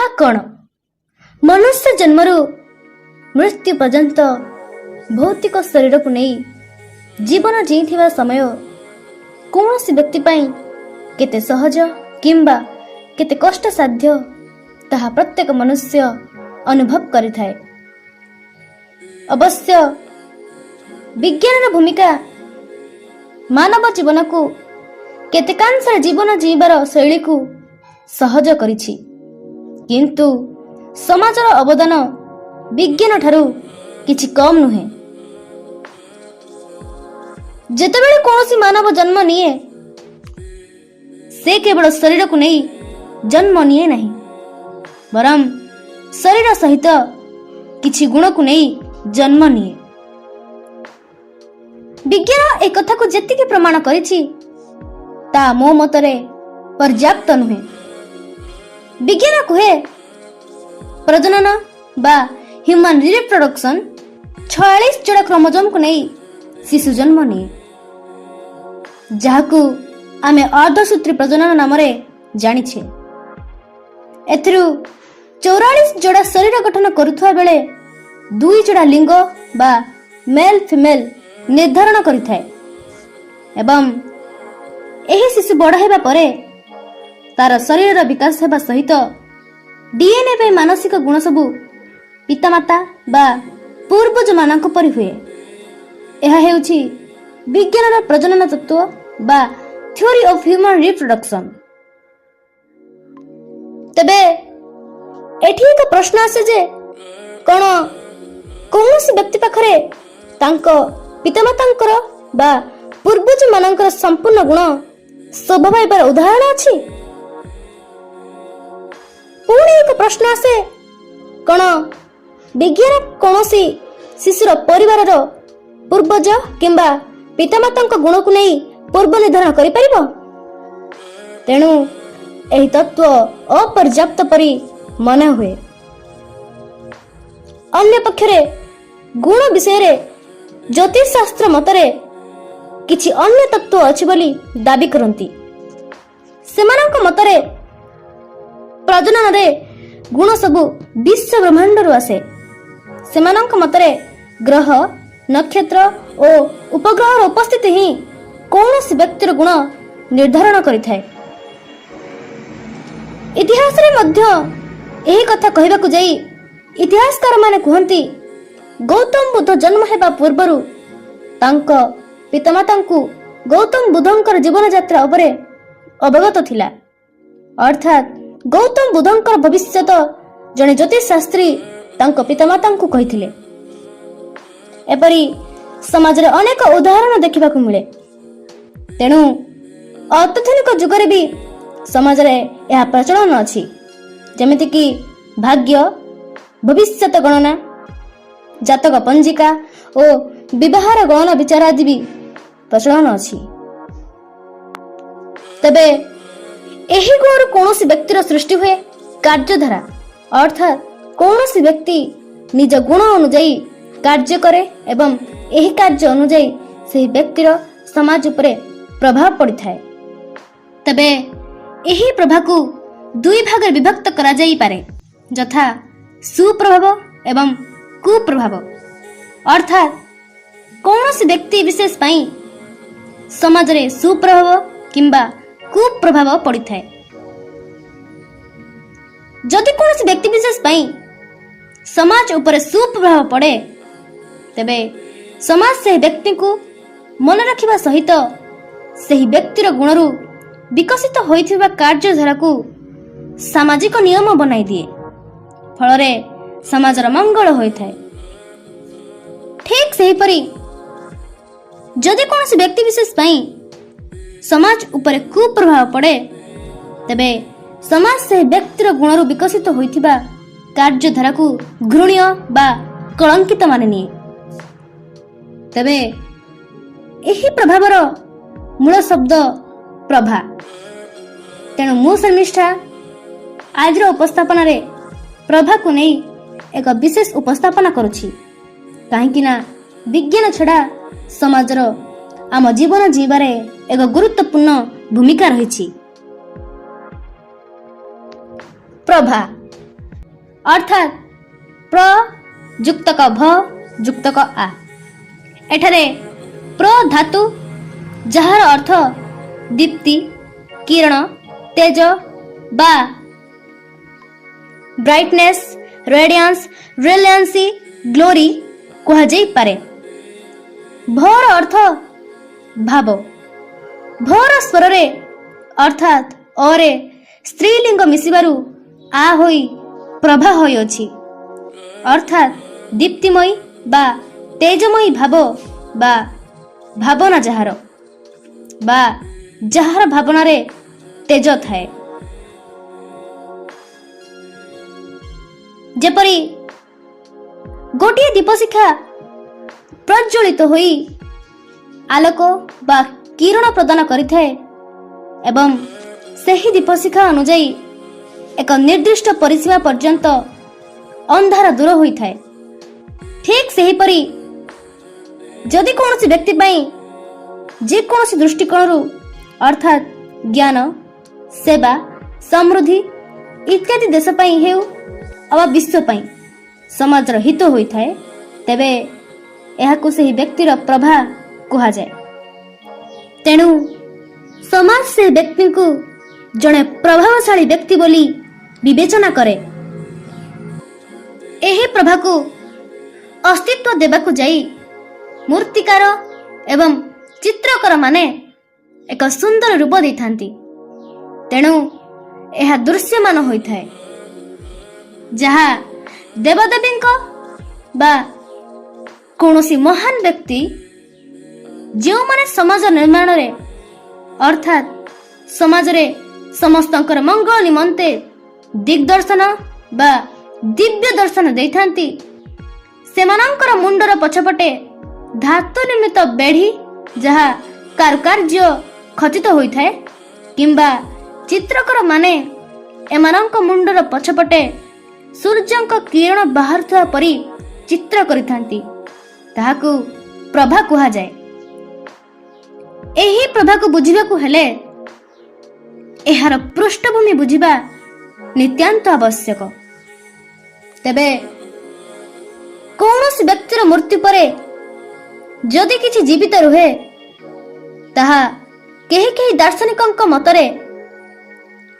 ତାହା କ'ଣ? ମନୁଷ୍ୟ ଜନ୍ମରୁ ମୃତ୍ୟୁ ପର୍ଯ୍ୟନ୍ତ ଭୌତିକ ଶରୀରକୁ ନେଇ ଜୀବନ ଜିଇଁଥିବା ସମୟ କୌଣସି ବ୍ୟକ୍ତି ପାଇଁ କେତେ ସହଜ କିମ୍ବା କେତେ କଷ୍ଟସାଧ୍ୟ, ତାହା ପ୍ରତ୍ୟେକ ମନୁଷ୍ୟ ଅନୁଭବ କରିଥାଏ। ଅବଶ୍ୟ ବିଜ୍ଞାନର ଭୂମିକା ମାନବ ଜୀବନକୁ କେତେକାଂଶରେ ଜୀବନ ଜୀଇଁବାର ଶୈଳୀକୁ ସହଜ କରିଛି, କିନ୍ତୁ ସମାଜର ଅବଦାନ ବିଜ୍ଞାନ ଠାରୁ କିଛି କମ୍ ନୁହେଁ। ଯେତେବେଳେ କୌଣସି ମାନବ ଜନ୍ମ ନିଏ, ସେ କେବଳ ଶରୀରକୁ ନେଇ ଜନ୍ମ ନିଏ ନାହିଁ, ବରଂ ଶରୀର ସହିତ କିଛି ଗୁଣକୁ ନେଇ ଜନ୍ମ ନିଏ। ବିଜ୍ଞାନ ଏ କଥାକୁ ଯେତିକି ପ୍ରମାଣ କରିଛି, ତା ମୋ ମତରେ ପର୍ଯ୍ୟାପ୍ତ ନୁହେଁ। ବିଜ୍ଞାନ କୁହେ, ପ୍ରଜନନ ବା ହ୍ୟୁମାନ ରିପ୍ରଡକ୍ସନ 46 ଯୋଡ଼ା କ୍ରୋମୋଜୋମକୁ ନେଇ ଶିଶୁ ଜନ୍ମ ନିଏ, ଯାହାକୁ ଆମେ ଅର୍ଦ୍ଧସୂତ୍ରୀ ପ୍ରଜନନ ନାମରେ ଜାଣିଛେ। ଏଥିରୁ 44 ଯୋଡ଼ା ଶରୀର ଗଠନ କରୁଥିବା ବେଳେ ଦୁଇ ଯୋଡ଼ା ଲିଙ୍ଗ ବା ମେଲ୍ ଫିମେଲ୍ ନିର୍ଦ୍ଧାରଣ କରିଥାଏ ଏବଂ ଏହି ଶିଶୁ ବଡ଼ ହେବା ପରେ ତାର ଶରୀରର ବିକାଶ ହେବା ସହିତ ଡିଏନ୍ଏ ପାଇଁ ମାନସିକ ଗୁଣ ସବୁ ପିତାମାତା ବା ପୂର୍ବଜମାନଙ୍କ ପରି ହୁଏ। ଏହା ହେଉଛି ବିଜ୍ଞାନର ପ୍ରଜନନ ତତ୍ତ୍ୱ ବା ଥିଓରି ଅଫ୍ ହ୍ୟୁମାନ ରିପ୍ରଡକ୍ସନ। ତେବେ ଏଠି ଏକ ପ୍ରଶ୍ନ ଆସେ ଯେ କ'ଣ କୌଣସି ବ୍ୟକ୍ତି ପାଖରେ ତାଙ୍କ ପିତାମାତାଙ୍କର ବା ପୂର୍ବଜମାନଙ୍କର ସମ୍ପୂର୍ଣ୍ଣ ଗୁଣ ଶୋଭା ପାଇବାର ଉଦାହରଣ ଅଛି? ପୁଣି ଏକ ପ୍ରଶ୍ନ ଆସେ, କ'ଣ ବିଜ୍ଞାନ କୌଣସି ଶିଶୁର ପରିବାରର ପୂର୍ବଜ କିମ୍ବା ପିତାମାତାଙ୍କ ଗୁଣକୁ ନେଇ ପୂର୍ବ ନିର୍ଦ୍ଧାରଣ କରିପାରିବ? ତେଣୁ ଏହି ତତ୍ତ୍ୱ ଅପର୍ଯ୍ୟାପ୍ତ ପରି ମନେ ହୁଏ। ଅନ୍ୟ ପକ୍ଷରେ ଗୁଣ ବିଷୟରେ ଜ୍ୟୋତିଷଶାସ୍ତ୍ର ମତରେ କିଛି ଅନ୍ୟ ତତ୍ତ୍ୱ ଅଛି ବୋଲି ଦାବି କରନ୍ତି। ସେମାନଙ୍କ ମତରେ ପ୍ରଜନନରେ ଗୁଣ ସବୁ ବିଶ୍ୱ ବ୍ରହ୍ମାଣ୍ଡରୁ ଆସେ। ସେମାନଙ୍କ ମତରେ ଗ୍ରହ, ନକ୍ଷତ୍ର ଓ ଉପଗ୍ରହର ଉପସ୍ଥିତି ହିଁ କୌଣସି ବ୍ୟକ୍ତିର ଗୁଣ ନିର୍ଦ୍ଧାରଣ କରିଥାଏ। ଇତିହାସରେ ମଧ୍ୟ ଏହି କଥା କହିବାକୁ ଯାଇ ଇତିହାସକାରମାନେ କୁହନ୍ତି, ଗୌତମ ବୁଦ୍ଧ ଜନ୍ମ ହେବା ପୂର୍ବରୁ ତାଙ୍କ ପିତାମାତାଙ୍କୁ ଗୌତମ ବୁଦ୍ଧଙ୍କର ଜୀବନଯାତ୍ରା ଉପରେ ଅବଗତ ଥିଲା। ଅର୍ଥାତ୍ ଗୌତମ ବୁଦ୍ଧଙ୍କର ଭବିଷ୍ୟତ ଜଣେ ଜ୍ୟୋତିଷଶାସ୍ତ୍ରୀ ତାଙ୍କ ପିତାମାତାଙ୍କୁ କହିଥିଲେ। ଏପରି ସମାଜରେ ଅନେକ ଉଦାହରଣ ଦେଖିବାକୁ ମିଳେ। ତେଣୁ ଅତ୍ୟାଧୁନିକ ଯୁଗରେ ବି ସମାଜରେ ଏହା ପ୍ରଚଳନ ଅଛି, ଯେମିତିକି ଭାଗ୍ୟ, ଭବିଷ୍ୟତ ଗଣନା, ଜାତକ ପଞ୍ଜିକା ଓ ବିବାହର ଗଣନା ବିଚାର ଆଦି ବି ପ୍ରଚଳନ ଅଛି। ତେବେ ଏହି ଗୁଣରୁ କୌଣସି ବ୍ୟକ୍ତିର ସୃଷ୍ଟି ହୁଏ କାର୍ଯ୍ୟଧାରା, ଅର୍ଥାତ୍ କୌଣସି ବ୍ୟକ୍ତି ନିଜ ଗୁଣ ଅନୁଯାୟୀ କାର୍ଯ୍ୟ କରେ ଏବଂ ଏହି କାର୍ଯ୍ୟ ଅନୁଯାୟୀ ସେହି ବ୍ୟକ୍ତିର ସମାଜ ଉପରେ ପ୍ରଭାବ ପଡ଼ିଥାଏ। ତେବେ ଏହି ପ୍ରଭାବକୁ ଦୁଇ ଭାଗରେ ବିଭକ୍ତ କରାଯାଇପାରେ, ଯଥା ସୁପ୍ରଭାବ ଏବଂ କୁପ୍ରଭାବ। ଅର୍ଥାତ୍ କୌଣସି ବ୍ୟକ୍ତି ବିଶେଷ ପାଇଁ ସମାଜରେ ସୁପ୍ରଭାବ କିମ୍ବା କୁପ୍ରଭାବ ପଡ଼ିଥାଏ। ଯଦି କୌଣସି ବ୍ୟକ୍ତି ବିଶେଷ ପାଇଁ ସମାଜ ଉପରେ ସୁପ୍ରଭାବ ପଡ଼େ, ତେବେ ସମାଜ ସେହି ବ୍ୟକ୍ତିଙ୍କୁ ମନେ ରଖିବା ସହିତ ସେହି ବ୍ୟକ୍ତିର ଗୁଣରୁ ବିକଶିତ ହୋଇଥିବା କାର୍ଯ୍ୟଧାରାକୁ ସାମାଜିକ ନିୟମ ବନାଇ ଦିଏ। ଫଳରେ ସମାଜର ମଙ୍ଗଳ ହୋଇଥାଏ। ଠିକ୍ ସେହିପରି ଯଦି କୌଣସି ବ୍ୟକ୍ତି ବିଶେଷ ପାଇଁ ସମାଜ ଉପରେ କୁପ୍ରଭାବ ପଡ଼େ, ତେବେ ସମାଜ ସେହି ବ୍ୟକ୍ତିର ଗୁଣରୁ ବିକଶିତ ହୋଇଥିବା କାର୍ଯ୍ୟଧାରାକୁ ଘୃଣ୍ୟ ବା କଳଙ୍କିତ ମାନି ନିଏ। ତେବେ ଏହି ପ୍ରଭାବର ମୂଳ ଶବ୍ଦ ପ୍ରଭା। ତେଣୁ ମୁଁ ଶର୍ମିଷ୍ଠା ଆଜିର ଉପସ୍ଥାପନାରେ ପ୍ରଭାକୁ ନେଇ ଏକ ବିଶେଷ ଉପସ୍ଥାପନା କରୁଛି, କାହିଁକି ନା ବିଜ୍ଞାନ ଛଡ଼ା ସମାଜର ଆମ ଜୀବନ ଜୀଇଁବାରେ ଏକ ଗୁରୁତ୍ୱପୂର୍ଣ୍ଣ ଭୂମିକା ରହିଛି। ପ୍ରଭା। ଅର୍ଥାତ୍ ପ୍ର ଯୁକ୍ତକ ଭ ଯୁକ୍ତକ ଆ। ଏଠାରେ ପ୍ର ଧାତୁ, ଯାହାର ଅର୍ଥ ଦୀପ୍ତି, କିରଣ, ତେଜ ବା ବ୍ରାଇଟନେସ୍, ରେଡିଆନ୍ସ, ବ୍ରିଲିଆନ୍ସି, ଗ୍ଲୋରି କୁହାଯାଇପାରେ। ଭର ଅର୍ଥ ଭାବ। ଭର ସ୍ୱରରେ ଅର୍ଥାତ୍ ଅରେ ସ୍ତ୍ରୀଲିଙ୍ଗ ମିଶିବାରୁ ଆ ହୋଇ ପ୍ରଭା ହୋଇଅଛି, ଅର୍ଥାତ୍ ଦୀପ୍ତିମୟୀ ବା ତେଜମୟୀ ଭାବ ବା ଭାବନା ଯାହାର ବା ଯାହାର ଭାବନାରେ ତେଜ ଥାଏ। ଯେପରି ଗୋଟିଏ ଦୀପଶିଖା ପ୍ରଜ୍ୱଳିତ ହୋଇ ଆଲୋକ ବା କିରଣ ପ୍ରଦାନ କରିଥାଏ ଏବଂ ସେହି ଦୀପଶିଖା ଅନୁଯାୟୀ ଏକ ନିର୍ଦ୍ଦିଷ୍ଟ ପରିସୀମା ପର୍ଯ୍ୟନ୍ତ ଅନ୍ଧାର ଦୂର ହୋଇଥାଏ, ଠିକ୍ ସେହିପରି ଯଦି କୌଣସି ବ୍ୟକ୍ତି ପାଇଁ ଯେକୌଣସି ଦୃଷ୍ଟିକୋଣରୁ ଅର୍ଥାତ୍ ଜ୍ଞାନ, ସେବା, ସମୃଦ୍ଧି ଇତ୍ୟାଦି ଦେଶ ପାଇଁ ହେଉ ଅବା ବିଶ୍ୱ ପାଇଁ ସମାଜର ହିତ ହୋଇଥାଏ, ତେବେ ଏହାକୁ ସେହି ବ୍ୟକ୍ତିର ପ୍ରଭା କୁହାଯାଏ। ତେଣୁ ସମାଜ ସେହି ବ୍ୟକ୍ତିଙ୍କୁ ଜଣେ ପ୍ରଭାବଶାଳୀ ବ୍ୟକ୍ତି ବୋଲି ବିବେଚନା କରେ। ଏହି ପ୍ରଭାକୁ ଅସ୍ତିତ୍ୱ ଦେବାକୁ ଯାଇ ମୂର୍ତ୍ତିକାର ଏବଂ ଚିତ୍ରକରମାନେ ଏକ ସୁନ୍ଦର ରୂପ ଦେଇଥାନ୍ତି। ତେଣୁ ଏହା ଦୃଶ୍ୟମାନ ହୋଇଥାଏ, ଯାହା ଦେବାଦେବୀଙ୍କ ବା କୌଣସି ମହାନ ବ୍ୟକ୍ତି, ଯେଉଁମାନେ ସମାଜ ନିର୍ମାଣରେ ଅର୍ଥାତ୍ ସମାଜରେ ସମସ୍ତଙ୍କର ମଙ୍ଗଳ ନିମନ୍ତେ ଦିଗ୍ଦର୍ଶନ ବା ଦିବ୍ୟ ଦର୍ଶନ ଦେଇଥାନ୍ତି, ସେମାନଙ୍କର ମୁଣ୍ଡର ପଛପଟେ ଧାତୁ ନିର୍ମିତ ବେଢ଼ି ଯାହା କାରୁକାର୍ଯ୍ୟ ଖଚିତ ହୋଇଥାଏ, କିମ୍ବା ଚିତ୍ରକରମାନେ ଏମାନଙ୍କ ମୁଣ୍ଡର ପଛପଟେ ସୂର୍ଯ୍ୟଙ୍କ କିରଣ ବାହାରୁଥିବା ପରି ଚିତ୍ର କରିଥାନ୍ତି, ତାହାକୁ ପ୍ରଭା କୁହାଯାଏ। ଏହି ପ୍ରଭାକୁ ବୁଝିବାକୁ ହେଲେ ଏହାର ପୃଷ୍ଠଭୂମି ବୁଝିବା ନିତ୍ୟାନ୍ତ ଆବଶ୍ୟକ। ତେବେ କୌଣସି ବ୍ୟକ୍ତିର ମୃତ୍ୟୁ ପରେ ଯଦି କିଛି ଜୀବିତ ରୁହେ, ତାହା କେହି କେହି ଦାର୍ଶନିକଙ୍କ ମତରେ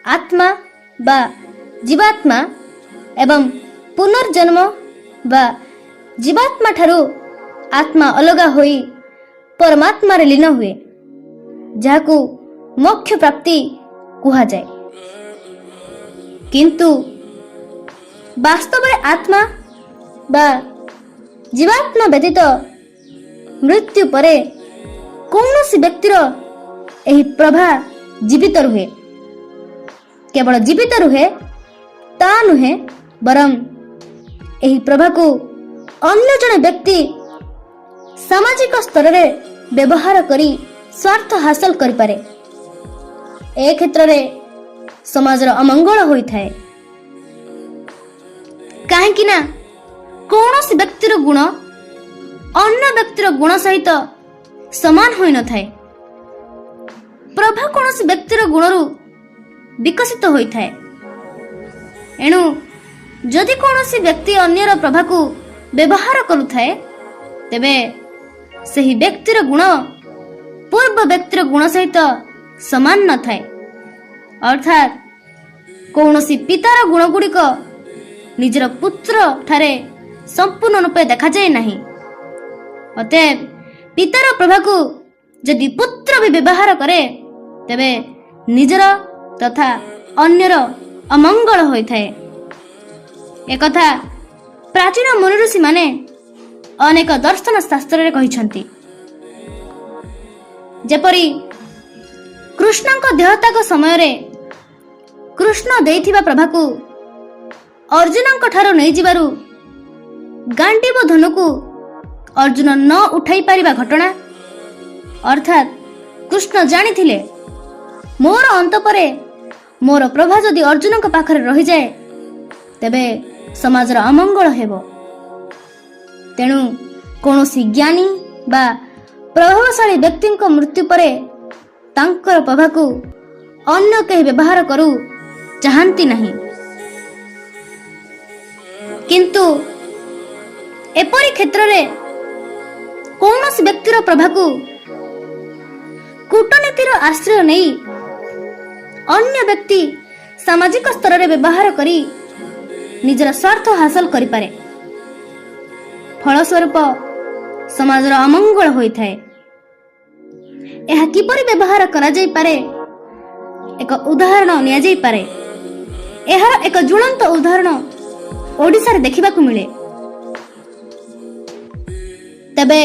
ଆତ୍ମା ବା ଜୀବାତ୍ମା ଏବଂ ପୁନର୍ଜନ୍ମ ବା ଜୀବାତ୍ମା ଠାରୁ ଆତ୍ମା ଅଲଗା ହୋଇ ପରମାତ୍ମାରେ ଲୀନ ହୁଏ, ଯାହାକୁ ମୋକ୍ଷ ପ୍ରାପ୍ତି କୁହାଯାଏ। କିନ୍ତୁ ବାସ୍ତବରେ ଆତ୍ମା ବା ଜୀବାତ୍ମା ବ୍ୟତୀତ ମୃତ୍ୟୁ ପରେ କୌଣସି ବ୍ୟକ୍ତିର ଏହି ପ୍ରଭା ଜୀବିତ ରୁହେ। କେବଳ ଜୀବିତ ରୁହେ ତା ନୁହେଁ, ବରଂ ଏହି ପ୍ରଭାକୁ ଅନ୍ୟ ଜଣେ ବ୍ୟକ୍ତି ସାମାଜିକ ସ୍ତରରେ ବ୍ୟବହାର କରି ସ୍ୱାର୍ଥ ହାସଲ କରିପାରେ। ଏ କ୍ଷେତ୍ରରେ ସମାଜର ଅମଙ୍ଗଳ ହୋଇଥାଏ, କାହିଁକି ନା କୌଣସି ବ୍ୟକ୍ତିର ଗୁଣ ଅନ୍ୟ ବ୍ୟକ୍ତିର ଗୁଣ ସହିତ ସମାନ ହୋଇନଥାଏ। ପ୍ରଭା କୌଣସି ବ୍ୟକ୍ତିର ଗୁଣରୁ ବିକଶିତ ହୋଇଥାଏ। ଏଣୁ ଯଦି କୌଣସି ବ୍ୟକ୍ତି ଅନ୍ୟର ପ୍ରଭାକୁ ବ୍ୟବହାର କରୁଥାଏ, ତେବେ ସେହି ବ୍ୟକ୍ତିର ଗୁଣ ପୂର୍ବ ବ୍ୟକ୍ତିର ଗୁଣ ସହିତ ସମାନ ନଥାଏ। ଅର୍ଥାତ୍ କୌଣସି ପିତାର ଗୁଣଗୁଡ଼ିକ ନିଜର ପୁତ୍ର ଠାରେ ସମ୍ପୂର୍ଣ୍ଣ ରୂପେ ଦେଖାଯାଏ ନାହିଁ। ଅତଏବ ପିତାର ପ୍ରଭାକୁ ଯଦି ପୁତ୍ର ବି ବ୍ୟବହାର କରେ, ତେବେ ନିଜର ତଥା ଅନ୍ୟର ଅମଙ୍ଗଳ ହୋଇଥାଏ। ଏକଥା ପ୍ରାଚୀନ ମୁନିଋଷିମାନେ ଅନେକ ଦର୍ଶନ ଶାସ୍ତ୍ରରେ କହିଛନ୍ତି। ଯେପରି କୃଷ୍ଣଙ୍କ ଦେହତ୍ୟାଗ ସମୟରେ କୃଷ୍ଣ ଦେଇଥିବା ପ୍ରଭାକୁ ଅର୍ଜୁନଙ୍କ ଠାରୁ ନେଇଯିବାରୁ ଗାଣ୍ଡିବ ଧନୁକୁ ଅର୍ଜୁନ ନ ଉଠାଇ ପାରିବା ଘଟଣା, ଅର୍ଥାତ୍ କୃଷ୍ଣ ଜାଣିଥିଲେ ମୋର ଅନ୍ତ ପରେ ମୋର ପ୍ରଭା ଯଦି ଅର୍ଜୁନଙ୍କ ପାଖରେ ରହିଯାଏ, ତେବେ ସମାଜର ଅମଙ୍ଗଳ ହେବ। ତେଣୁ କୌଣସି ଜ୍ଞାନୀ ବା ପ୍ରଭାବଶାଳୀ ବ୍ୟକ୍ତିଙ୍କ ମୃତ୍ୟୁ ପରେ ତାଙ୍କର ପ୍ରଭାକୁ ଅନ୍ୟ କେହି ବ୍ୟବହାର କରୁ ଚାହାନ୍ତି ନାହିଁ। କିନ୍ତୁ ଏପରି କ୍ଷେତ୍ରରେ କୌଣସି ବ୍ୟକ୍ତିର ପ୍ରଭାକୁ କୂଟନୀତିର ଆଶ୍ରୟ ନେଇ ଅନ୍ୟ ବ୍ୟକ୍ତି ସାମାଜିକ ସ୍ତରରେ ବ୍ୟବହାର କରି ନିଜର ସ୍ୱାର୍ଥ ହାସଲ କରିପାରେ। ଫଳସ୍ୱରୂପ ସମାଜର ଅମଙ୍ଗଳ ହୋଇଥାଏ। ଏହା କିପରି ବ୍ୟବହାର କରାଯାଇପାରେ, ଏକ ଉଦାହରଣ ନିଆଯାଇପାରେ। ଏହାର ଏକ ଜ୍ୱଳନ୍ତ ଉଦାହରଣ ଓଡ଼ିଶାରେ ଦେଖିବାକୁ ମିଳେ। ତେବେ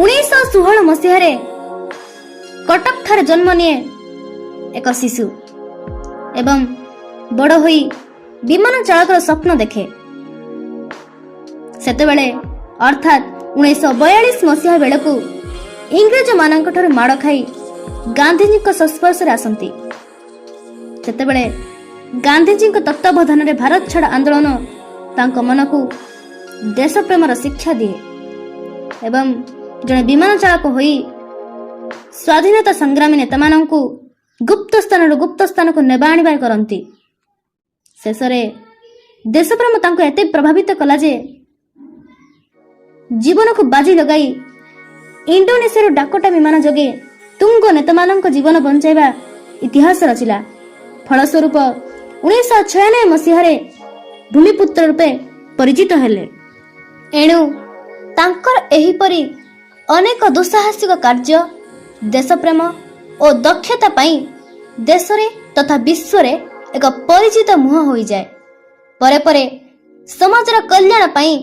1916 ମସିହାରେ କଟକଠାରେ ଜନ୍ମ ନିଏ ଏକ ଶିଶୁ ଏବଂ ବଡ଼ ହୋଇ ବିମାନ ଚାଳକର ସ୍ୱପ୍ନ ଦେଖେ। ସେତେବେଳେ ଅର୍ଥାତ୍ 1942 ମସିହା ବେଳକୁ ଇଂରେଜମାନଙ୍କଠାରୁ ମାଡ଼ ଖାଇ ଗାନ୍ଧିଜୀଙ୍କ ସଂସ୍ପର୍ଶରେ ଆସନ୍ତି। ସେତେବେଳେ ଗାନ୍ଧିଜୀଙ୍କ ତତ୍ତ୍ୱାବଧାନରେ ଭାରତ ଛାଡ଼ ଆନ୍ଦୋଳନ ତାଙ୍କ ମନକୁ ଦେଶପ୍ରେମର ଶିକ୍ଷା ଦିଏ ଏବଂ ଜଣେ ବିମାନ ଚାଳକ ହୋଇ ସ୍ୱାଧୀନତା ସଂଗ୍ରାମୀ ନେତାମାନଙ୍କୁ ଗୁପ୍ତ ସ୍ଥାନରୁ ଗୁପ୍ତ ସ୍ଥାନକୁ ନେବା ଆଣିବା କରନ୍ତି। ଶେଷରେ ଦେଶପ୍ରେମ ତାଙ୍କୁ ଏତେ ପ୍ରଭାବିତ କଲା ଯେ ଜୀବନକୁ ବାଜି ଲଗାଇ ଇଣ୍ଡୋନେସିଆରୁ ଡାକୋଟା ବିମାନ ଯୋଗେ ତୁଙ୍ଗ ନେତାମାନଙ୍କ ଜୀବନ ବଞ୍ଚାଇବା ଇତିହାସ ରଚିଲା। ଫଳସ୍ୱରୂପ 1996 ମସିହାରେ ଭୂମିପୁତ୍ର ରୂପେ ପରିଚିତ ହେଲେ। ଏଣୁ ତାଙ୍କର ଏହିପରି ଅନେକ ଦୁଃସାହସିକ କାର୍ଯ୍ୟ, ଦେଶପ୍ରେମ ଓ ଦକ୍ଷତା ପାଇଁ ଦେଶରେ ତଥା ବିଶ୍ୱରେ ଏକ ପରିଚିତ ମୁହଁ ହୋଇଯାଏ। ପରେ ପରେ ସମାଜର କଲ୍ୟାଣ ପାଇଁ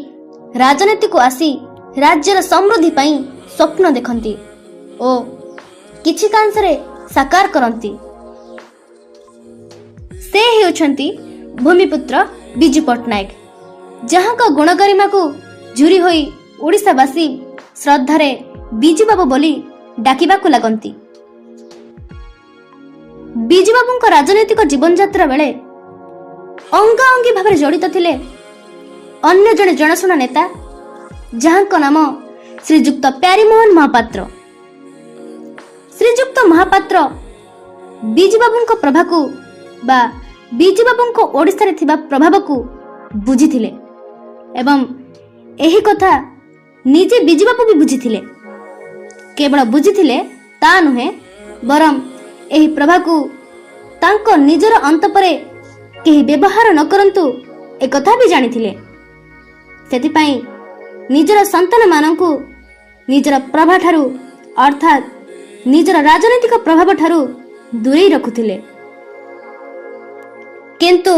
ରାଜନୀତିକୁ ଆସି ରାଜ୍ୟର ସମୃଦ୍ଧି ପାଇଁ ସ୍ୱପ୍ନ ଦେଖନ୍ତି ଓ କିଛିକାଂଶରେ ସାକାର କରନ୍ତି। ସେ ହେଉଛନ୍ତି ଭୂମିପୁତ୍ର ବିଜୁ ପଟ୍ଟନାୟକ, ଯାହାଙ୍କ ଗୁଣଗରିମାକୁ ଝୁରି ହୋଇ ଓଡ଼ିଶାବାସୀ ଶ୍ରଦ୍ଧାରେ ବିଜୁବାବୁ ବୋଲି ଡାକିବାକୁ ଲାଗନ୍ତି। ବିଜୁବାବୁଙ୍କ ରାଜନୈତିକ ଜୀବନଯାତ୍ରା ବେଳେ ଅଙ୍ଗାଅଙ୍ଗୀ ଭାବରେ ଜଡ଼ିତ ଥିଲେ ଅନ୍ୟ ଜଣେ ଜଣାଶୁଣା ନେତା, ଯାହାଙ୍କ ନାମ ଶ୍ରୀଯୁକ୍ତ ପ୍ୟାରୀମୋହନ ମହାପାତ୍ର। ଶ୍ରୀଯୁକ୍ତ ମହାପାତ୍ର ବିଜୁବାବୁଙ୍କ ପ୍ରଭାକୁ ବା ବିଜୁବାବୁଙ୍କ ଓଡ଼ିଶାରେ ଥିବା ପ୍ରଭାବକୁ ବୁଝିଥିଲେ ଏବଂ ଏହି କଥା ନିଜେ ବିଜୁବାବୁ ବି ବୁଝିଥିଲେ। କେବଳ ବୁଝିଥିଲେ ତା ନୁହେଁ, ବରଂ ଏହି ପ୍ରଭାକୁ ତାଙ୍କ ନିଜର ଅନ୍ତ ପରେ କେହି ବ୍ୟବହାର ନ କରନ୍ତୁ, ଏକଥା ବି ଜାଣିଥିଲେ। ସେଥିପାଇଁ ନିଜର ସନ୍ତାନମାନଙ୍କୁ ନିଜର ପ୍ରଭାଠାରୁ, ଅର୍ଥାତ୍ ନିଜର ରାଜନୈତିକ ପ୍ରଭାବ ଠାରୁ ଦୂରେଇ ରଖୁଥିଲେ। କିନ୍ତୁ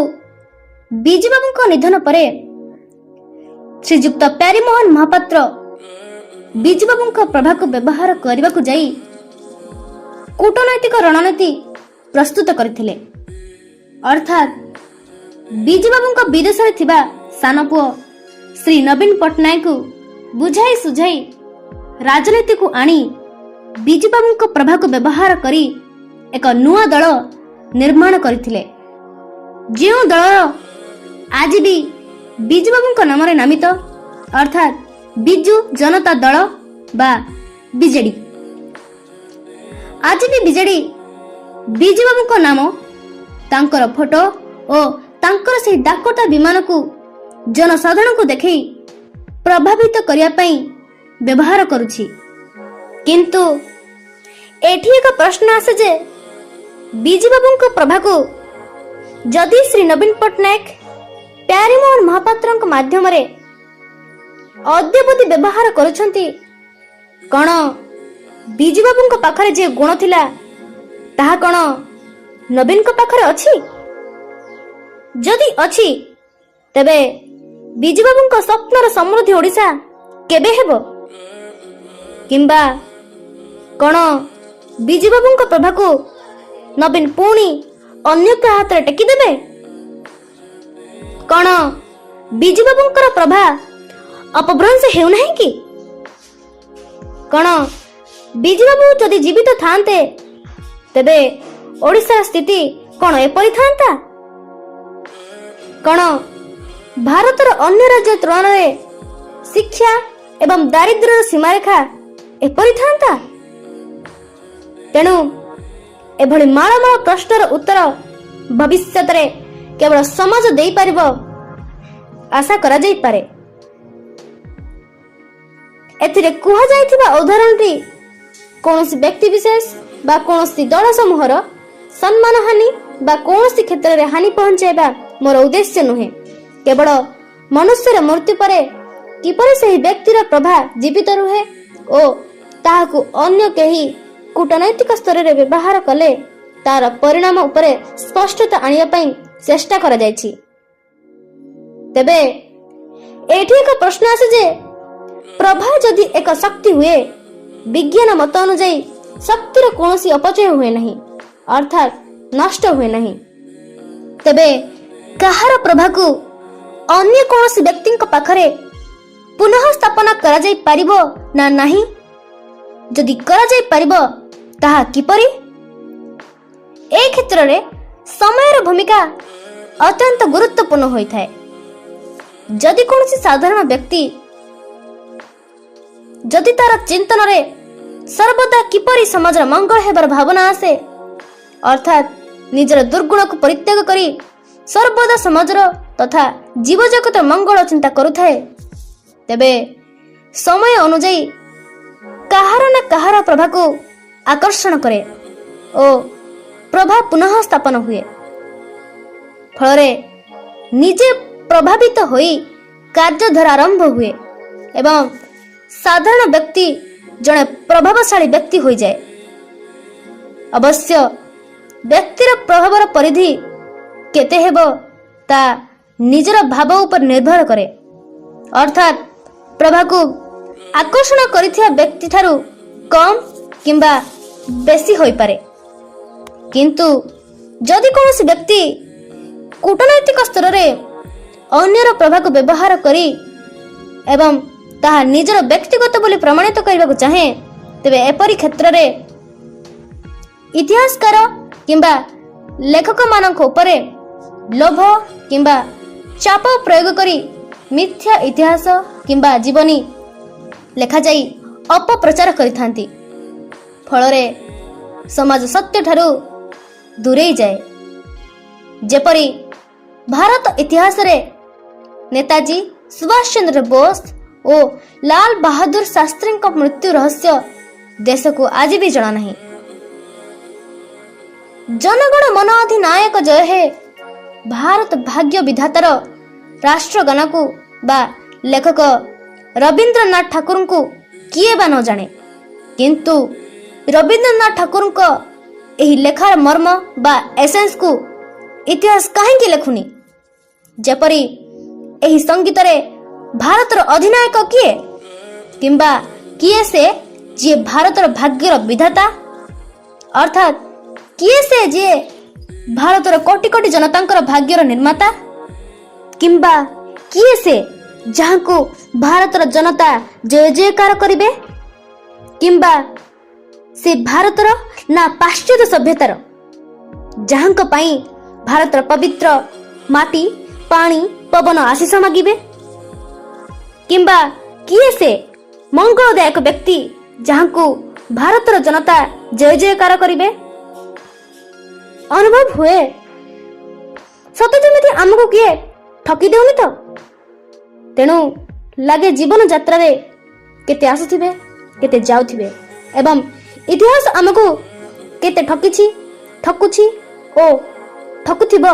ବିଜୁବାବୁଙ୍କ ନିଧନ ପରେ ଶ୍ରୀଯୁକ୍ତ ପ୍ୟାରୀମୋହନ ମହାପାତ୍ର ବିଜୁବାବୁଙ୍କ ପ୍ରଭାକୁ ବ୍ୟବହାର କରିବାକୁ ଯାଇ କୂଟନୈତିକ ରଣନୀତି ପ୍ରସ୍ତୁତ କରିଥିଲେ। ଅର୍ଥାତ୍ ବିଜୁବାବୁଙ୍କ ବିଦେଶରେ ଥିବା ସାନ ପୁଅ ଶ୍ରୀ ନବୀନ ପଟ୍ଟନାୟକଙ୍କୁ ବୁଝାଇ ସୁଝାଇ ରାଜନୀତିକୁ ଆଣି ବିଜୁବାବୁଙ୍କ ପ୍ରଭାକୁ ବ୍ୟବହାର କରି ଏକ ନୂଆ ଦଳ ନିର୍ମାଣ କରିଥିଲେ, ଯେଉଁ ଦଳର ଆଜି ବି ବିଜୁବାବୁଙ୍କ ନାମରେ ନାମିତ, ଅର୍ଥାତ୍ ବିଜୁ ଜନତା ଦଳ ବା ବିଜେଡି। ଆଜି ବି ବିଜେଡି ବିଜୁବାବୁଙ୍କ ନାମ, ତାଙ୍କର ଫଟୋ ଓ ତାଙ୍କର ସେହି ଡାକୋଟା ବିମାନକୁ ଜନସାଧାରଣଙ୍କୁ ଦେଖେଇ ପ୍ରଭାବିତ କରିବା ପାଇଁ ବ୍ୟବହାର କରୁଛି। କିନ୍ତୁ ଏଠି ଏକ ପ୍ରଶ୍ନ ଆସେ ଯେ ବିଜୁବାବୁଙ୍କ ପ୍ରଭାକୁ ଯଦି ଶ୍ରୀ ନବୀନ ପଟ୍ଟନାୟକ ପ୍ୟାରୀମୋହନ ମହାପାତ୍ରଙ୍କ ମାଧ୍ୟମରେ ଅଦ୍ୟାବଧି ବ୍ୟବହାର କରୁଛନ୍ତି, କ'ଣ ବିଜୁବାବୁଙ୍କ ପାଖରେ ଯେ ଗୁଣ ଥିଲା ତାହା କ'ଣ ନବୀନଙ୍କ ପାଖରେ ଅଛି? ଯଦି ଅଛି, ତେବେ ବିଜୁବାବୁଙ୍କ ସ୍ୱପ୍ନର ସମୃଦ୍ଧି ଓଡ଼ିଶା କେବେ ହେବ? କିମ୍ବା କ'ଣ ବିଜୁବାବୁଙ୍କ ପ୍ରଭାକୁ ନବୀନ ପୁଣି ଅନ୍ୟ କାହା ହାତରେ ଟେକିଦେବେ? କ'ଣ ବିଜୁବାବୁଙ୍କର ପ୍ରଭା ଅପଭ୍ରଂଶ ହେଉନାହିଁ କି? କ'ଣ ବିଜୁବାବୁ ଯଦି ଜୀବିତ ଥାନ୍ତେ, ତେବେ ଓଡ଼ିଶାର ସ୍ଥିତି କ'ଣ ଏପରି ଥାନ୍ତା? କ'ଣ ଭାରତର ଅନ୍ୟ ରାଜ୍ୟ ତୁଳନାରେ ଶିକ୍ଷା ଏବଂ ଦାରିଦ୍ର୍ୟର ସୀମାରେଖା ଏପରି ଥାନ୍ତା? ତେଣୁ ଏଭଳି ମାଳ ମାଳ ପ୍ରଶ୍ନର ଉତ୍ତର ଭବିଷ୍ୟତରେ କେବଳ ସମାଜ ଦେଇପାରିବ। ଆଶା କରାଯାଇପାରେ। ଏଥିରେ କୁହାଯାଇଥିବା ଉଦାହରଣଟି କୌଣସି ବ୍ୟକ୍ତିବିଶେଷ ବା କୌଣସି ଦଳ ସମୂହର ସମ୍ମାନ ହାନି ବା କୌଣସି କ୍ଷେତ୍ରରେ ହାନି ପହଞ୍ଚାଇବା ମୋର ଉଦ୍ଦେଶ୍ୟ ନୁହେଁ। କେବଳ ମନୁଷ୍ୟର ମୃତ୍ୟୁ ପରେ କିପରି ସେହି ବ୍ୟକ୍ତିର ପ୍ରଭା ଜୀବିତ ରୁହେ ଓ ତାହାକୁ ଅନ୍ୟ କେହି କୂଟନୈତିକ ସ୍ତରରେ ବ୍ୟବହାର କଲେ ତାର ପରିଣାମ ଉପରେ ସ୍ପଷ୍ଟତା ଆଣିବା ପାଇଁ ଚେଷ୍ଟା କରାଯାଇଛି। ତେବେ ଏଇଠି ଏକ ପ୍ରଶ୍ନ ଆସେ ଯେ ପ୍ରଭା ଯଦି ଏକ ଶକ୍ତି ହୁଏ, ବିଜ୍ଞାନ ମତ ଅନୁଯାୟୀ ଶକ୍ତିର କୌଣସି ଅପଚୟ ହୁଏ ନାହିଁ, ଅର୍ଥାତ୍ ନଷ୍ଟ ହୁଏ ନାହିଁ। ତେବେ କାହାର ପ୍ରଭାକୁ ଅନ୍ୟ କୌଣସି ବ୍ୟକ୍ତିଙ୍କ ପାଖରେ ପୁନଃ ସ୍ଥାପନ କରାଯାଇ ପାରିବ ନା ନାହିଁ? ଯଦି କରାଯାଇ ପାରିବ, ତାହା କିପରି? ଏ କ୍ଷେତ୍ରରେ ସମୟର ଭୂମିକା ଅତ୍ୟନ୍ତ ଗୁରୁତ୍ୱପୂର୍ଣ୍ଣ ହୋଇଥାଏ। ଯଦି କୌଣସି ସାଧାରଣ ବ୍ୟକ୍ତି ଯଦି ତାର ଚିନ୍ତନରେ ସର୍ବଦା କିପରି ସମାଜର ମଙ୍ଗଳ ହେବାର ଭାବନା ଆସେ, ଅର୍ଥାତ୍ ନିଜର ଦୁର୍ଗୁଣକୁ ପରିତ୍ୟାଗ କରି ସର୍ବଦା ସମାଜର ତଥା ଜୀବଜଗତର ମଙ୍ଗଳ ଚିନ୍ତା କରୁଥାଏ, ତେବେ ସମୟ ଅନୁଯାୟୀ କାହାର ନା କାହାର ପ୍ରଭାକୁ ଆକର୍ଷଣ କରେ ଓ ପ୍ରଭା ପୁନଃ ସ୍ଥାପନ ହୁଏ। ଫଳରେ ନିଜେ ପ୍ରଭାବିତ ହୋଇ କାର୍ଯ୍ୟଧାରା ଆରମ୍ଭ ହୁଏ ଏବଂ ସାଧାରଣ ବ୍ୟକ୍ତି ଜଣେ ପ୍ରଭାବଶାଳୀ ବ୍ୟକ୍ତି ହୋଇଯାଏ। ଅବଶ୍ୟ ବ୍ୟକ୍ତିର ପ୍ରଭାବର ପରିଧି କେତେ ହେବ, ତା ନିଜର ଭାବ ଉପରେ ନିର୍ଭର କରେ। ଅର୍ଥାତ୍ ପ୍ରଭାକୁ ଆକର୍ଷଣ କରିଥିବା ବ୍ୟକ୍ତିଠାରୁ କମ୍ କିମ୍ବା ବେଶୀ ହୋଇପାରେ। କିନ୍ତୁ ଯଦି କୌଣସି ବ୍ୟକ୍ତି କୂଟନୈତିକ ସ୍ତରରେ ଅନ୍ୟର ପ୍ରଭାକୁ ବ୍ୟବହାର କରି ଏବଂ ତାହା ନିଜର ବ୍ୟକ୍ତିଗତ ବୋଲି ପ୍ରମାଣିତ କରିବାକୁ ଚାହେଁ, ତେବେ ଏପରି କ୍ଷେତ୍ରରେ ଇତିହାସକାର କିମ୍ବା ଲେଖକମାନଙ୍କ ଉପରେ ଲୋଭ କିମ୍ବା ଚାପ ପ୍ରୟୋଗ କରି ମିଥ୍ୟା ଇତିହାସ କିମ୍ବା ଜୀବନୀ ଲେଖାଯାଇ ଅପପ୍ରଚାର କରିଥାନ୍ତି। ଫଳରେ ସମାଜ ସତ୍ୟଠାରୁ ଦୂରେଇ ଯାଏ। ଯେପରି ଭାରତ ଇତିହାସରେ ନେତାଜୀ ସୁଭାଷ ଚନ୍ଦ୍ର ବୋଷ ଓ ଲାଲ ବାହାଦୁର ଶାସ୍ତ୍ରୀଙ୍କ ମୃତ୍ୟୁ ରହସ୍ୟ ଦେଶକୁ ଆଜି ବି ଜଣା ନାହିଁ। ଜନଗଣ ମନ ଅଧିନାୟକ ଜୟ ହେ, ଭାରତ ଭାଗ୍ୟ ବିଧାତାର ରାଷ୍ଟ୍ରଗାନକୁ ବା ଲେଖକ ରବୀନ୍ଦ୍ରନାଥ ଠାକୁରଙ୍କୁ କିଏ ବା ନ ଜାଣେ? କିନ୍ତୁ ରବୀନ୍ଦ୍ରନାଥ ଠାକୁରଙ୍କ ଏହି ଲେଖାର ମର୍ମ ବା ଏସେନ୍ସକୁ ଇତିହାସ କାହିଁକି ଲେଖୁନି? ଯେପରି ଏହି ସଙ୍ଗୀତରେ ଭାରତର ଅଧିନାୟକ କିଏ କିମ୍ବା କିଏ ସେ ଯିଏ ଭାରତର ଭାଗ୍ୟର ବିଧାତା, ଅର୍ଥାତ୍ କିଏ ସେ ଯିଏ ଭାରତର କୋଟି କୋଟି ଜନତାଙ୍କର ଭାଗ୍ୟର ନିର୍ମାତା, କିମ୍ବା କିଏ ସେ ଯାହାଙ୍କୁ ଭାରତର ଜନତା ଜୟ ଜୟକାର କରିବେ, କିମ୍ବା ସେ ଭାରତର ନା ପାଶ୍ଚାତ୍ୟ ସଭ୍ୟତାର, ଯାହାଙ୍କ ପାଇଁ ଭାରତର ପବିତ୍ର ମାଟି, ପାଣି, ପବନ ଆଶିଷ ମାଗିବେ, କିମ୍ବା କିଏ ସେ ମଙ୍ଗଳଦାୟକ ବ୍ୟକ୍ତି ଯାହାଙ୍କୁ ଭାରତର ଜନତା ଜୟ ଜୟକାର କରିବେ? ଅନୁଭବ ହୁଏ, ସତେ ଯେମିତି ଆମକୁ କିଏ ଠକି ଦେଉନି ତ। ତେଣୁ ଲାଗେ ଜୀବନ ଯାତ୍ରାରେ କେତେ ଆସୁଥିବେ, କେତେ ଯାଉଥିବେ ଏବଂ ଇତିହାସ ଆମକୁ କେତେ ଠକିଛି, ଠକୁଛି ଓ ଠକୁଥିବ,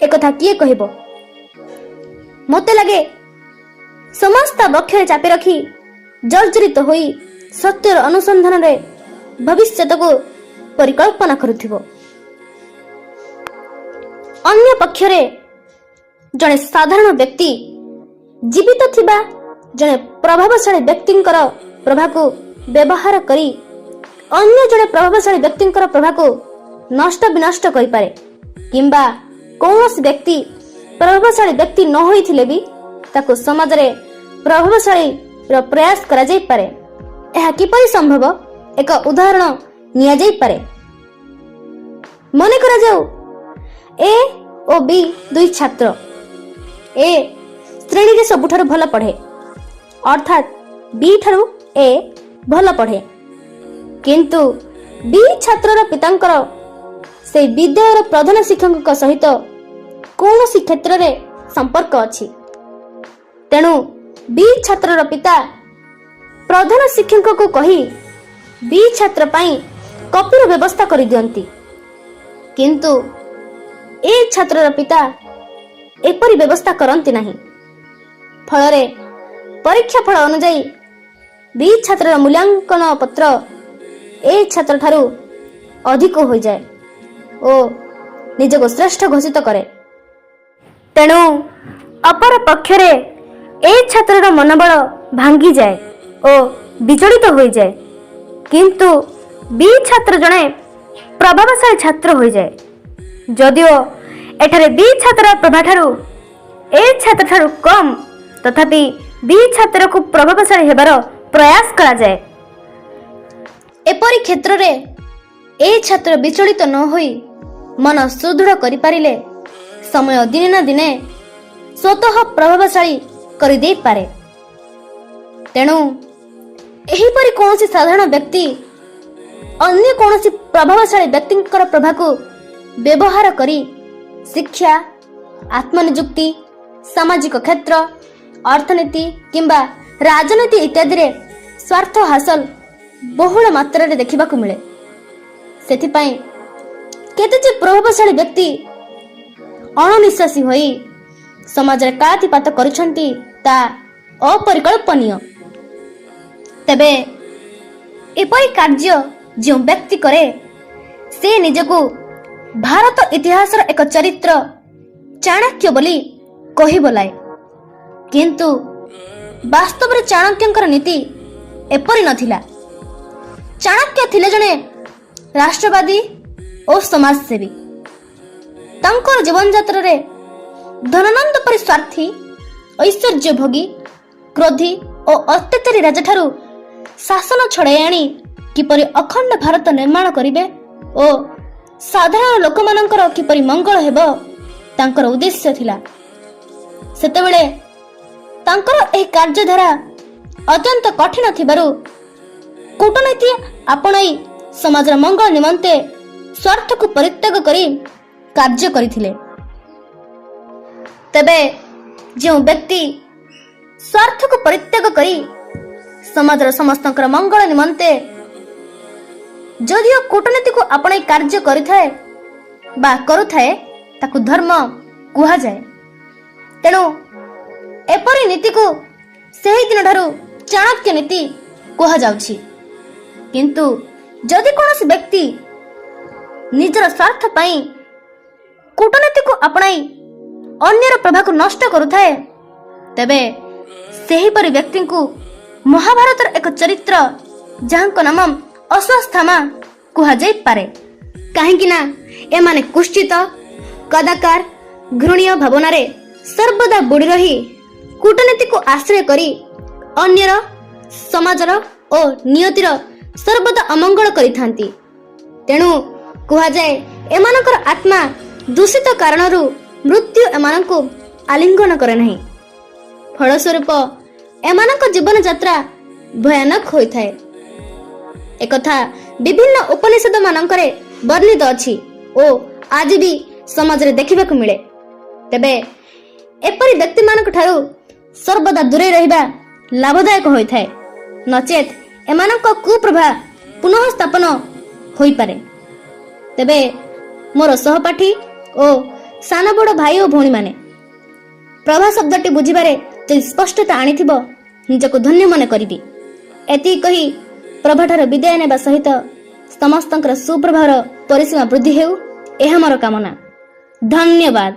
ଏକଥା କିଏ କହିବ? ମୋତେ ଲାଗେ ସମାଜ ତା ବକ୍ଷରେ ଚାପି ରଖି ଜର୍ଜରିତ ହୋଇ ସତ୍ୟର ଅନୁସନ୍ଧାନରେ ଭବିଷ୍ୟତକୁ ପରିକଳ୍ପନା କରୁଥିବ। ଅନ୍ୟ ପକ୍ଷରେ ଜଣେ ସାଧାରଣ ବ୍ୟକ୍ତି ଜୀବିତ ଥିବା ଜଣେ ପ୍ରଭାବଶାଳୀ ବ୍ୟକ୍ତିଙ୍କର ପ୍ରଭାକୁ ବ୍ୟବହାର କରି ଅନ୍ୟ ଜଣେ ପ୍ରଭାବଶାଳୀ ବ୍ୟକ୍ତିଙ୍କର ପ୍ରଭାକୁ ନଷ୍ଟ ବିନଷ୍ଟ କରିପାରେ, କିମ୍ବା କୌଣସି ବ୍ୟକ୍ତି ପ୍ରଭାବଶାଳୀ ବ୍ୟକ୍ତି ନ ହୋଇଥିଲେ ବି ତାକୁ ସମାଜରେ ପ୍ରଭାବଶାଳୀର ପ୍ରୟାସ କରାଯାଇପାରେ। ଏହା କିପରି ସମ୍ଭବ? ଏକ ଉଦାହରଣ ନିଆଯାଇପାରେ। ମନେ କରାଯାଉ ଏ ଓ ବି ଦୁଇ ଛାତ୍ର। ଏ ଶ୍ରେଣୀରେ ସବୁଠାରୁ ଭଲ ପଢ଼େ, ଅର୍ଥାତ୍ ବି ଠାରୁ ଏ ଭଲ ପଢ଼େ। କିନ୍ତୁ ବି ଛାତ୍ରର ପିତାଙ୍କର ସେଇ ବିଦ୍ୟାଳୟର ପ୍ରଧାନ ଶିକ୍ଷକଙ୍କ ସହିତ କୌଣସି କ୍ଷେତ୍ରରେ ସମ୍ପର୍କ ଅଛି। ତେଣୁ ବି ଛାତ୍ରର ପିତା ପ୍ରଧାନ ଶିକ୍ଷକଙ୍କୁ କହି ବି ଛାତ୍ର ପାଇଁ କପିର ବ୍ୟବସ୍ଥା କରିଦିଅନ୍ତି। କିନ୍ତୁ ଏ ଛାତ୍ରର ପିତା ଏପରି ବ୍ୟବସ୍ଥା କରନ୍ତି ନାହିଁ। ଫଳରେ ପରୀକ୍ଷା ଫଳ ଅନୁଯାୟୀ ବି ଛାତ୍ରର ମୂଲ୍ୟାଙ୍କନ ପତ୍ର ଏ ଛାତ୍ରଠାରୁ ଅଧିକ ହୋଇଯାଏ ଓ ନିଜକୁ ଶ୍ରେଷ୍ଠ ଘୋଷିତ କରେ। ତେଣୁ ଅପର ପକ୍ଷରେ ଏ ଛାତ୍ରର ମନୋବଳ ଭାଙ୍ଗିଯାଏ ଓ ବିଚଳିତ ହୋଇଯାଏ, କିନ୍ତୁ ବି ଛାତ୍ର ଜଣେ ପ୍ରଭାବଶାଳୀ ଛାତ୍ର ହୋଇଯାଏ। ଯଦିଓ ଏଠାରେ ବି ଛାତ୍ରର ପ୍ରଭାଠାରୁ ଏ ଛାତ୍ରଠାରୁ କମ୍, ତଥାପି ବି ଛାତ୍ରକୁ ପ୍ରଭାବଶାଳୀ ହେବାର ପ୍ରୟାସ କରାଯାଏ। ଏପରି କ୍ଷେତ୍ରରେ ଏ ଛାତ୍ର ବିଚଳିତ ନ ହୋଇ ମନ ସୁଦୃଢ଼ କରିପାରିଲେ ସମୟ ଦିନେ ନା ଦିନେ ସ୍ୱତଃ ପ୍ରଭାବଶାଳୀ କରିଦେଇପାରେ। ତେଣୁ ଏହିପରି କୌଣସି ସାଧାରଣ ବ୍ୟକ୍ତି ଅନ୍ୟ କୌଣସି ପ୍ରଭାବଶାଳୀ ବ୍ୟକ୍ତିଙ୍କର ପ୍ରଭାକୁ ବ୍ୟବହାର କରି ଶିକ୍ଷା, ଆତ୍ମନିଯୁକ୍ତି, ସାମାଜିକ କ୍ଷେତ୍ର, ଅର୍ଥନୀତି କିମ୍ବା ରାଜନୀତି ଇତ୍ୟାଦିରେ ସ୍ୱାର୍ଥ ହାସଲ ବହୁଳ ମାତ୍ରାରେ ଦେଖିବାକୁ ମିଳେ। ସେଥିପାଇଁ କେତେ ଯେ ପ୍ରଭାବଶାଳୀ ବ୍ୟକ୍ତି ଅଣନିଶ୍ୱାସୀ ହୋଇ ସମାଜରେ କାଳାତିପାତ କରୁଛନ୍ତି, ତା ଅପରିକଳ୍ପନୀୟ। ତେବେ ଏପରି କାର୍ଯ୍ୟ ଯେଉଁ ବ୍ୟକ୍ତି କରେ, ସେ ନିଜକୁ ଭାରତ ଇତିହାସର ଏକ ଚରିତ୍ର ଚାଣକ୍ୟ ବୋଲି କହି ବୋଲାଏ। କିନ୍ତୁ ବାସ୍ତବରେ ଚାଣକ୍ୟଙ୍କର ନୀତି ଏପରି ନଥିଲା। ଚାଣକ୍ୟ ଥିଲେ ଜଣେ ରାଷ୍ଟ୍ରବାଦୀ ଓ ସମାଜସେବୀ। ତାଙ୍କର ଜୀବନଯାତ୍ରାରେ ଧନାନନ୍ଦ ପରି ସ୍ୱାର୍ଥୀ, ଐଶ୍ୱର୍ଯ୍ୟଭୋଗୀ, କ୍ରୋଧୀ ଓ ଅତ୍ୟାଚାରୀ ରାଜାଠାରୁ ଶାସନ ଛଡ଼ାଇ ଆଣି କିପରି ଅଖଣ୍ଡ ଭାରତ ନିର୍ମାଣ କରିବେ ଓ ସାଧାରଣ ଲୋକମାନଙ୍କର କିପରି ମଙ୍ଗଳ ହେବ, ତାଙ୍କର ଉଦ୍ଦେଶ୍ୟ ଥିଲା। ସେତେବେଳେ ତାଙ୍କର ଏହି କାର୍ଯ୍ୟଧାରା ଅତ୍ୟନ୍ତ କଠିନ ଥିବାରୁ କୂଟନୀତି ଆପଣାଇ ସମାଜର ମଙ୍ଗଳ ନିମନ୍ତେ ସ୍ୱାର୍ଥକୁ ପରିତ୍ୟାଗ କରି କାର୍ଯ୍ୟ କରିଥିଲେ। ତେବେ ଯେଉଁ ବ୍ୟକ୍ତି ସ୍ୱାର୍ଥକୁ ପରିତ୍ୟାଗ କରି ସମାଜର ସମସ୍ତଙ୍କର ମଙ୍ଗଳ ନିମନ୍ତେ ଯଦିଓ କୂଟନୀତିକୁ ଆପଣାଇ କାର୍ଯ୍ୟ କରିଥାଏ ବା କରୁଥାଏ, ତାକୁ ଧର୍ମ କୁହାଯାଏ। ତେଣୁ ଏପରି ନୀତିକୁ ସେହି ଦିନଠାରୁ ଚାଣକ୍ୟ ନୀତି କୁହାଯାଉଛି। କିନ୍ତୁ ଯଦି କୌଣସି ବ୍ୟକ୍ତି ନିଜର ସ୍ୱାର୍ଥ ପାଇଁ କୂଟନୀତିକୁ ଆପଣାଇ ଅନ୍ୟର ପ୍ରଭାକୁ ନଷ୍ଟ କରୁଥାଏ, ତେବେ ସେହିପରି ବ୍ୟକ୍ତିଙ୍କୁ ମହାଭାରତର ଏକ ଚରିତ୍ର, ଯାହାଙ୍କ ନାମ ଅଶ୍ୱତ୍ଥାମା କୁହାଯାଇପାରେ। କାହିଁକି ନା ଏମାନେ କୁତ୍ସିତ, କଦାକାର, ଘୃଣ୍ୟ ଭାବନାରେ ସର୍ବଦା ବୁଡ଼ି ରହି କୂଟନୀତିକୁ ଆଶ୍ରୟ କରି ଅନ୍ୟର, ସମାଜର ଓ ନିୟତିର ସର୍ବଦା ଅମଙ୍ଗଳ କରିଥାନ୍ତି। ତେଣୁ କୁହାଯାଏ, ଏମାନଙ୍କର ଆତ୍ମା ଦୂଷିତ କାରଣରୁ ମୃତ୍ୟୁ ଏମାନଙ୍କୁ ଆଲିଙ୍ଗନ କରେ ନାହିଁ। ଫଳସ୍ୱରୂପ ଏମାନଙ୍କ ଜୀବନ ଯାତ୍ରା ଭୟାନକ ହୋଇଥାଏ। ଏକଥା ବିଭିନ୍ନ ଉପନିଷଦ ମାନଙ୍କରେ ବର୍ଣ୍ଣିତ ଅଛି ଓ ଆଜି ବି ସମାଜରେ ଦେଖିବାକୁ ମିଳେ। ତେବେ ଏପରି ବ୍ୟକ୍ତିମାନଙ୍କ ଠାରୁ ସର୍ବଦା ଦୂରେଇ ରହିବା ଲାଭଦାୟକ ହୋଇଥାଏ, ନଚେତ୍ ଏମାନଙ୍କ କୁପ୍ରଭା ପୁନଃ ସ୍ଥାପନ ହୋଇପାରେ। ତେବେ ମୋର ସହପାଠୀ ଓ ସାନ ବଡ଼ ଭାଇ ଓ ଭଉଣୀମାନେ, ପ୍ରଭା ଶବ୍ଦଟି ବୁଝିବାରେ ଯଦି ସ୍ପଷ୍ଟତା ଆଣିଥିବ, ନିଜକୁ ଧନ୍ୟ ମନେ କରିବି। ଏତିକି କହି ପ୍ରଭାଠାରୁ ବିଦାୟ ନେବା ସହିତ ସମସ୍ତଙ୍କର ସୁପ୍ରଭାର ପରିସୀମା ବୃଦ୍ଧି ହେଉ, ଏହା ମୋର କାମନା। ଧନ୍ୟବାଦ।